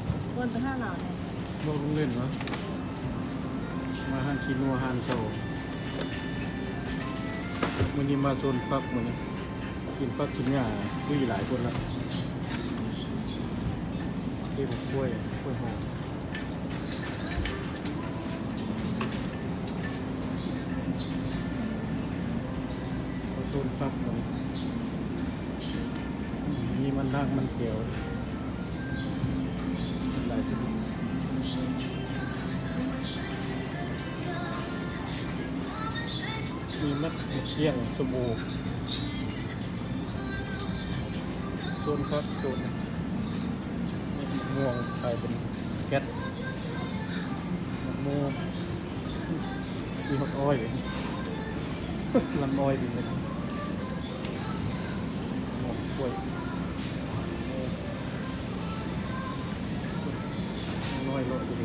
ເພິ່ນໄປຫາລາວແດ່ ບໍ່ລົງເຫຼັ້ນວະ ມາຮ້ານຂີ້ນົວຮ້ານເຊົ່າ. ມື້ນີ້ມາສວນຜັກ ມື້ນີ້ກິນຜັກກິນຫຍ້າ ລຸຍຫຼາຍຄົນລະ. ເກັບໝາກກ້ວຍ ກ້ວຍຫອມ ມາສວນຜັກ ມື້ນີ້ ມີມັນນາກມັນແກ້ວ ຫຼາຍຊະນິດ ມີໝາກ ໝາກກ້ຽງ ສົ້ມໂອ ສວນຜັກ ສວນ ນີ້ໝາກມ່ວງ ຂາຍເປັນແກັດ ໝາກໂມ ມີຮອດອ້ອຍ ລຳອ້ອຍ ດີເລີຍ ໝາກກ້ວຍ ນ້ອຍເລາະຢູ່.